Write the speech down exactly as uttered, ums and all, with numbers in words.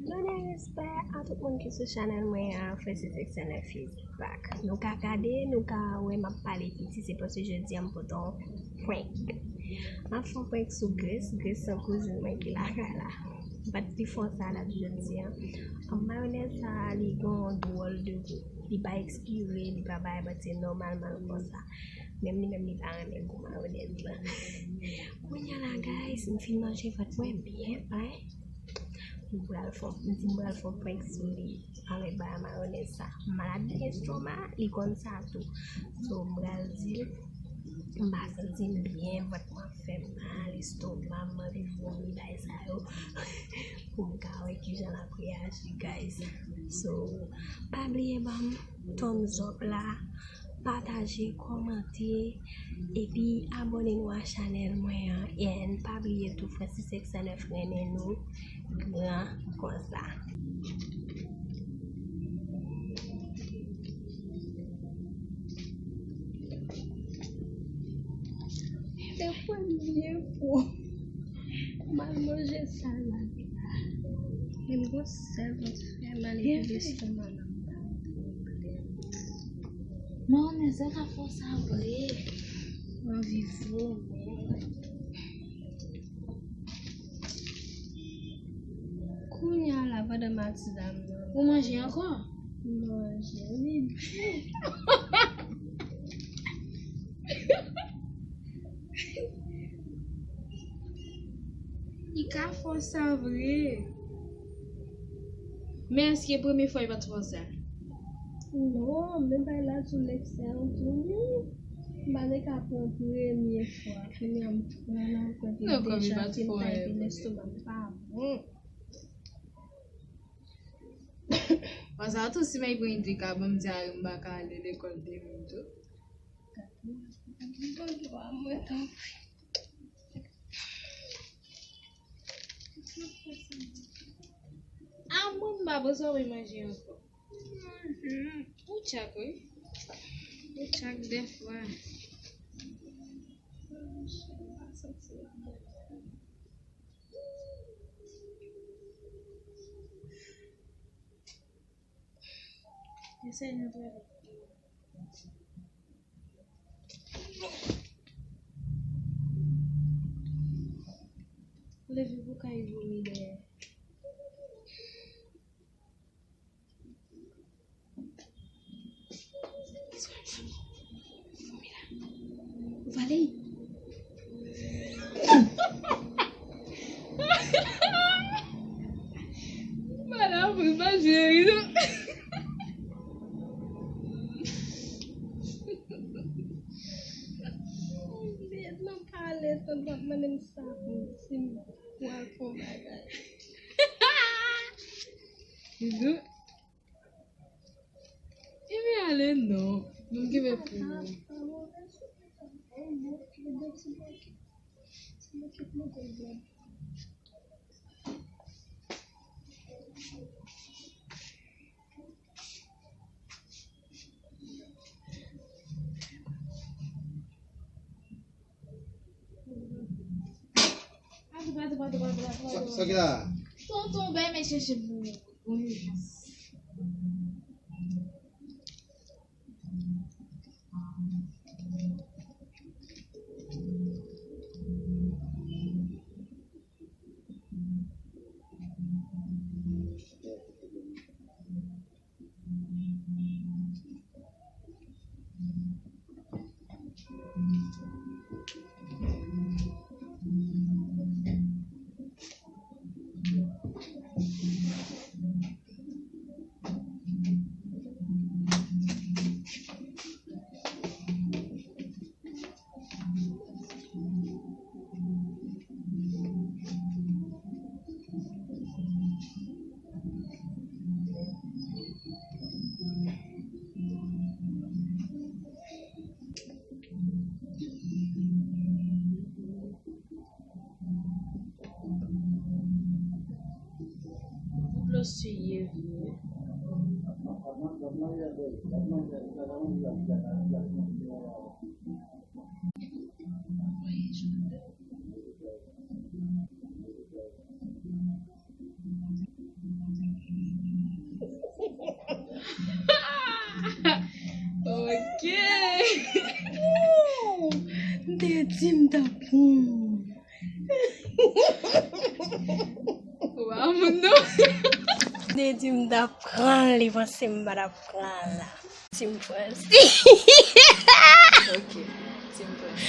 Lonnè, respè a tout moun ki sou chanèl mwen an, Francis X N F is back. Nou ka gade, nou ka wè m ap pale piti, se paske jodi a m pote yon prank. M ap fè yon prank sou Grace, Grace se kouzin mwen ki lakay la. M pa t pi fè sa la jodi a. Mayonèz sa a, li gen yon dwòl de gou. Li pa ekspire, li pa bay, but se nòmalman l konsa. Menm li menm li pa renmen gou mayonèz la. Kounye a la, guys, m fin manje, vant mwen byen plen. M pral fè, m di m pral fè yon prank sou li avèk bagay mayonèz sa. M malad estoma, li konn sa tou. So, m pral di l, m pa santi m byen, vant mwen ap fè m mal, estoma m, m anvi vomi, bagay sa yo. Pou m ka wè kijan l ap reyaji, guys. So, pa bliye ban m thumbs up la, pataje, kòmante, epi abòne nou a chanèl mwen an. And pa bliye tou, Francis X N F renmen nou gran konsa. Se premye fwa. M al manje salad la. Men m gon sèl vant fè mal epi lestomak m ap bay pwoblèm. Mayonèz la ka fè w sa vre. M anvi vomi. Kounye a la, pandan m ak ti dam nan. Ou manje ankò? M manje, wi. Li ka fè w sa vre. Men èske premye fwa li pa t fè w sa? Non, men bay la tou lèk sa yo tou wi. M pa te ka pran premye fwa. Kounye a m pran l ankò epi deja ke m ta epi lestomak m pa bon. Paske a tou si may pran ide ka ban m di a m pa ka ale lekòl demen tou. A mwen m pa bezwen manje ankò. Ou tchak wi. Ou tchak dèfwa. Eseye netwaye. Leve pou kay vomi dèyè. Vale. Madam, pa jere non. Mèd nan pale, tande ap mande m sa pou si m pral fè yon bagay. Epi ale non. Nou gen pou ou. Sa, sa ki la? Tonton, bay men chèche pou ou. Bon, Dlo siye vre. Ok. M te di m t ap pran. Waw, moun non. M te di m t ap pran li, panse m pa t ap pran la. Team Prince. Ok, Team Prince.